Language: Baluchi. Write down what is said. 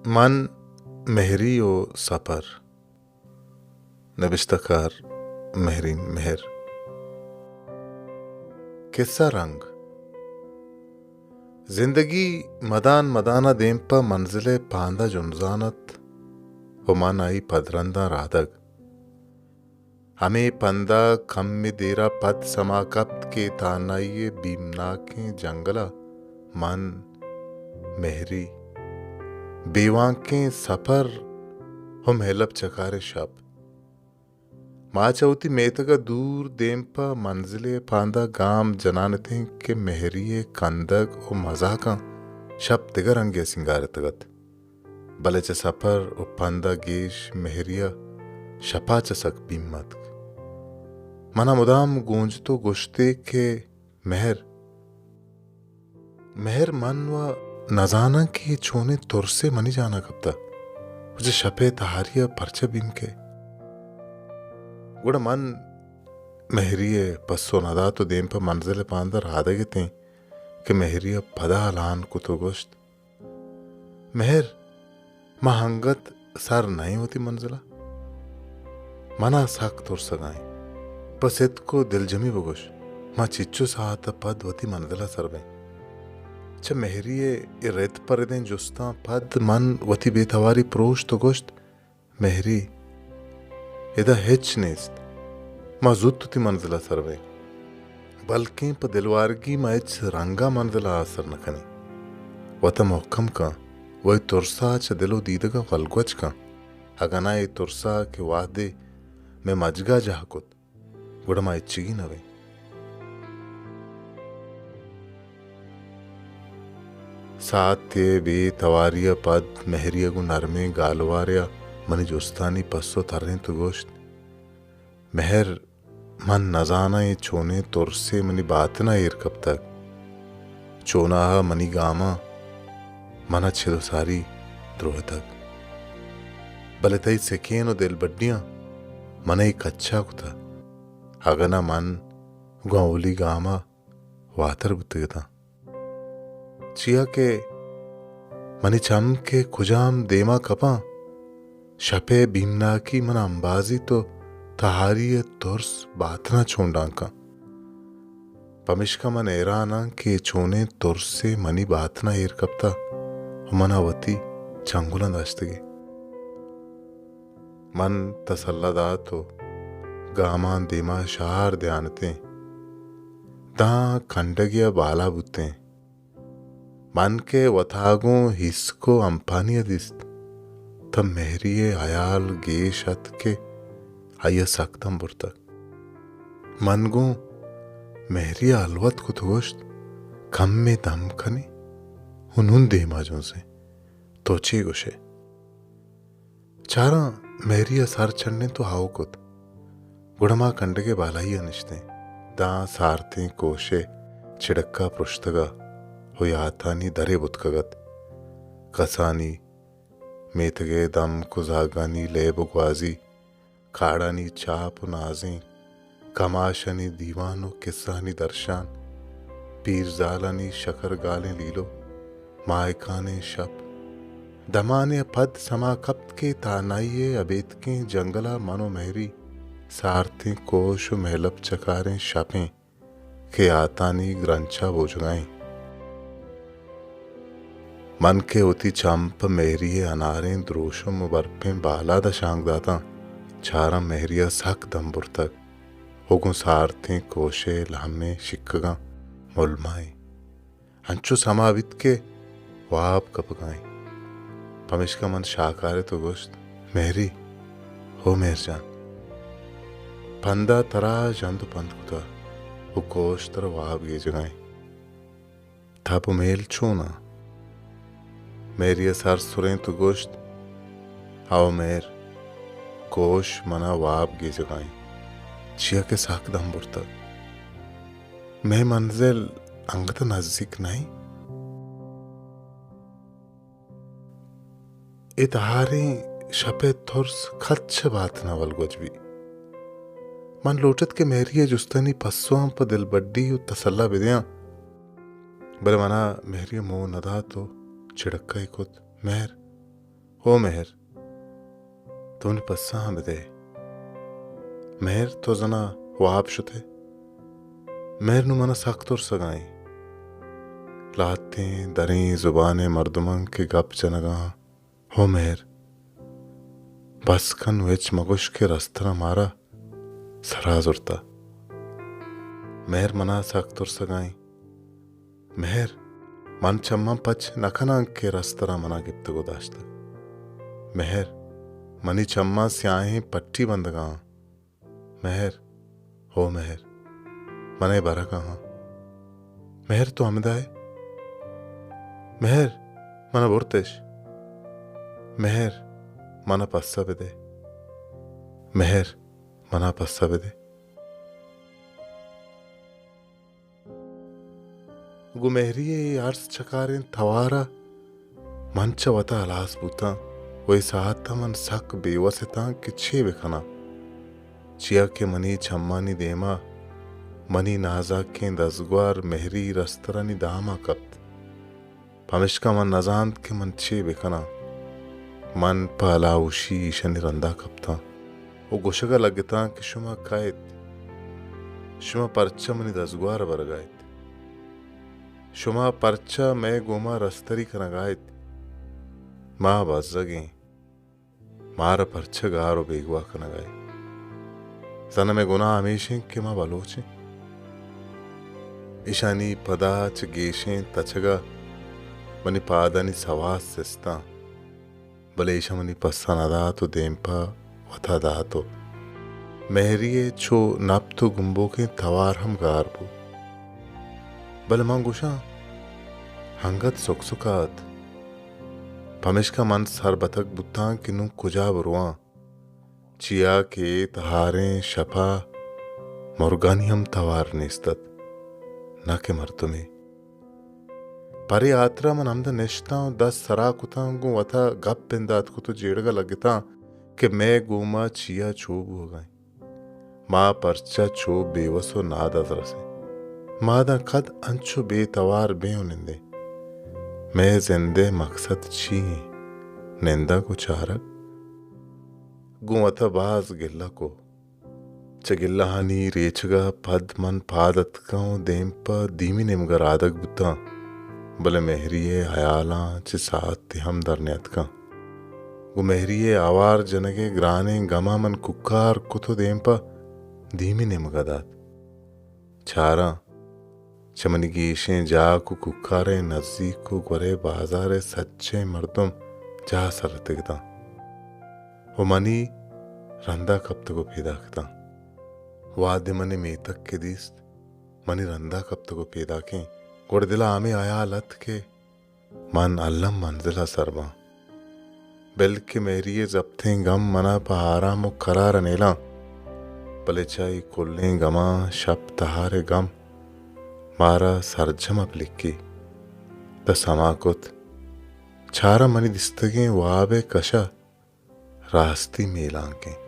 من، مہری و سپر۔ نبشتہ کار، مہرین مہر۔ کسہ رنگ۔ زندگی مدان مدان ءَ دیم پہ منزل ءِ پاند ءَ جنزان ات و من آئی پدرنداں رادگ۔ ہمے پند ءَ کمے دیر ءَ پد سما کپت کہ تہنائی ءِ بیمناکیں جنگل ءَ من، مہری، بیوانکیں سپر و مہلب چکاریں شپ۔ ما چہ وتی میتگ ءَ دور دیم پہ منزلے ءِ پاند ءَ گام جنان اتیں کہ مہری ءِ کندگ و مزاکاں شپ دگہ رنگے ءَ سینگار اتگ ات۔ بلے چہ سپر و پند ءَ گیش مہری ءَ شپ ءَ چہ سک بیم اتک۔ من ءَ مدام گونجت و گوشت ئے کہ مہر، مہر، من و نزاناں کہ اے چونیں ترسے منی جان ءَ کپتہ و چہ شپ ءِ تہاری ءَ پرچہ بیم کئے؟ گڑا من مہری ءَ پسو نہ دات و دیم پہ منزل ءِ پاند ءَ رادگ اتیں کہ مہری ءَ پدا ہلان کت و گوشت، مہر، ما انگت سر نہ ایں وتی منزل ءَ۔ من ءَ سک ترسگ ءَ ایں۔ پہ ستک و دلجمی بگوش، ما چچو ساعت ءَ پد وتی منزل ءَ سر بیں؟ چہ مہری ءِ اے رد پہ ردیں جستاں پد من وتی بے تواری پروشت و گوشت، مہری، ادا ہچ نیست۔ ما زوت وتی منزل ءَ سر بیں۔ بلکیں پہ دلوارگی ما ہچ رنگ ءَ منزل ءَ آسر نہ کنیں۔ وت ءَ مہکم کن و اے ترس ءَ چہ دل و دیدگ ءَ ولگوج کن۔ اگاں ناں اے ترس ءَ کہ وہدے مئے مجگ ءَ جاہ کت، گڑا ما ہچگی نہ بیں۔ ساعتے ءِ بے تواری ءَ پد مہری ءَ گوں نرمیں گالوارے ءَ منی جستانی پسو ترینت و گوشت، مہر، من نزاناں اے چونیں ترسے منی باتن ءَ ایر کپتگ۔ چوناہا منی گاماں من ءَ چد و ساری دروہتگ، بلے تئی سکین و دلبڈیاں من ءَ اے کچا کتہ۔ اگاں ناں من گوں اولی گام ءَ واتر بوتگ اتاں۔ چیا کہ منی چم کہ کجام دیما کپاں، شپ ءِ بیمناکی من ءَ امبازیت و تہاری ءِ ترس باتن ءَ چونڈان کن۔ پمیشکا من ہیران آں کہ چونیں ترسے منی باتن ءَ ایر کپتہ و من ءَ وتی چنگلاں داشتگے۔ من تسلا دات و گامان دیما شہار دیان اتیں۔ داں کنڈگے ءَ بالا بوتیں۔ من کہ وتا گوں ہیسک و امپانی ءَ دیست، تہ مہری ءِ ہیال گیش ات کہ آئی ءَ سک دم برتگ۔ من گوں مہری ءَ ہلوت کت و گوشت، کمے دم کنیں و نون دیما جنزیں۔ تو چے گوشئے؟ چاراں مہری ءَ سر چنڈینت و ہئو کت۔ گڑا ما کنڈگ ءِ بالائی ءَ نشتیں۔ داں سارتیں کوش ءِ چڑک ءَ پرشتگ ءَ و یاتانی درے بتکگ ات۔ کسانی میتگ ءِ دمک و زاگانی لیب و گوازی، کاڑانی چاپ و نازینک، کماشانی دیوان و کسہانی درشان، پیرزالانی شکرگالیں لیلو، ماہکانیں شپ۔ دمانے ءَ پد سما کپت کہ تہنائی ءِ ابیتکیں جنگل ءَ من و مہری سارتیں کوش و مہلب چکاریں شپیں کہ یاتانی گرنچ ءَ بوجگ ءَ ایں۔ من کہ وتی چم پہ مہری ءِ اناریں دروشم و برپیں بالاد ءَ شانک داتاں، چاراں مہری ءَ سک دم برتگ و گوں سارتیں کوش ءِ لہمیں شکگاں ملمائیں۔ انچو سما بیت کہ واب کپگائیں۔ پمیشکا من شاکارت و گوشت، مہری، ہو مہر جان، پندا ترا ژند و پند کتا و کوش ترا واب گیجگائیں۔ تب و میل چوناں؟ مہری ءَ سر سرینت و گوشت، ہئو مہر، کوش منا واب گیجگائیں، چیا کہ سک دم برتگ۔ مئے منزل انگت نزیک نہ ایں۔ اے تہاریں شپ ءِ ترس کد چہ باتن ءَ ولگوج بی؟ من لوٹت کہ مہری ءِ جستانی پسواں پہ دلبڈی و تسلا بدیاں، بلے منا مہری ءَ موہ نہ دات و چڑکہ ئے کت، مہر، او مہر، تو منی پساں بدئے۔ مہر، تو زنا واب شتئے؟ مہر، نوں منا سک ترسگائیں۔ لہتیں دریں زبانیں مردماں کہ گپ جنگاں۔ ہو مہر، بس کن، نوں ہچ مگوش کہ رستراں مارا سرا زرتا۔ مہر، منا سک ترسگائیں۔ مہر، من چماں پچ نہ کناں کہ رستراں منا گپتگ و داشتگ۔ مہر، منی چماں سیاہیں پٹی بندگاں۔ مہر، ہو مہر، من اے برگ ءَ آں۔ مہر، تو ہمدا ئے؟ مہر، من ءَ برتش۔ مہر، من ءَ پسہ بدے۔ مہر، من ءَ پسہ بدے۔ گوں مہری ءِ اے ارس چکاریں توار ءَ من چہ وتا ہلاس بوتاں و اے ساعت ءَ من سک بے وس اتاں کہ چے بکناں، چیا کہ منی چمانی دیم ءَ منی نازاکیں دزگوار مہری رسترانی دام ءَ کپت۔ پمیشکا من نزانت کہ من چے بکناں۔ من پہ ہلاوشی ایشانی رندا کپتاں و گوشگ ءَ لگتاں کہ شما کئے ات؟ شما پرچا منی دزگوار ءَ برگ ءَ ات؟ شما پرچا مئے گوما رستری کنگ ءَ ات؟ ما بزگ ایں۔ مارا پرچا گار و بیگواہ کنگ ءَ ئے؟ زاناں مئے گناہ ہمیش انت کہ ما بلوچ ایں۔ ایشانی پدا چہ گیشیں تچگ ءَ منی پادانی سواس سستاں، بلے ایشاں منی پسہ نہ دات و دیم پہ وتا دات و مہری ءِ چو نپت و گمبوکیں توار ہم گار بوت۔ بلے من گوشاں، انگت سک سک ءَ ات۔ پمیشکا من سربتگ بوتاں کہ نوں کجا برواں، چیا کہ اے تہاریں شپ ءَ مرگانی ہم توار نیست ات، نہ کہ مردمے۔ پرے ہاترا من ہمدا نشتاں و دست سرا کتاں، گوں وتا گپ بندات کت و جیڑگ ءَ لگتاں کہ مئے گوما چیا چو بوگ ءَ انت۔ ما پرچا چو بے وس و نادزرس ایں؟ ما داں کد انچو بے توار بیں و نندیں؟ مئے زند ءِ مقصد چی انت؟ نندگ و چارگ؟ گوں وتا باز گلہ کو۔ چہ گلہانی ریچگ ءَ پد من پاد اتکاں و دیم پہ دیمی نیمگ ءَ رادگ بوتاں، بلے مہری ءِ ہیالاں چہ ساعتے ہم در نیاتکاں۔ گوں مہری ءِ آوار جنگ ءِ گرانیں گماں من کوکار کت و دیم پہ دیمی نیمگ ءَ دات۔ چاراں، چہ منی گیشیں جاک و کوکار ءِ نزیک و گورے بازار ءِ سجہیں مردم جاہ سر اتکگ اتاں و منی رندا کپتگ و پیداک اتاں۔ وہدے منی میتگ کہ دیست، منی رندا کپتگ و پیداکیں، گڑا دل ءَ ہمے ہیال ات کہ من الم منزل ءَ سر باں۔ بلکہ مہری ءِ زپتیں گم من ءَ پہ آرام و قرار ءَ نیلاں، بلے چہ اے کلیں گماں شپ تہار ءِ گم مارا سرجم ءَ بلکی۔ داں سما کت، چاراں منی دیستگیں واب ءِ کش ءَ راستی میلانکیں۔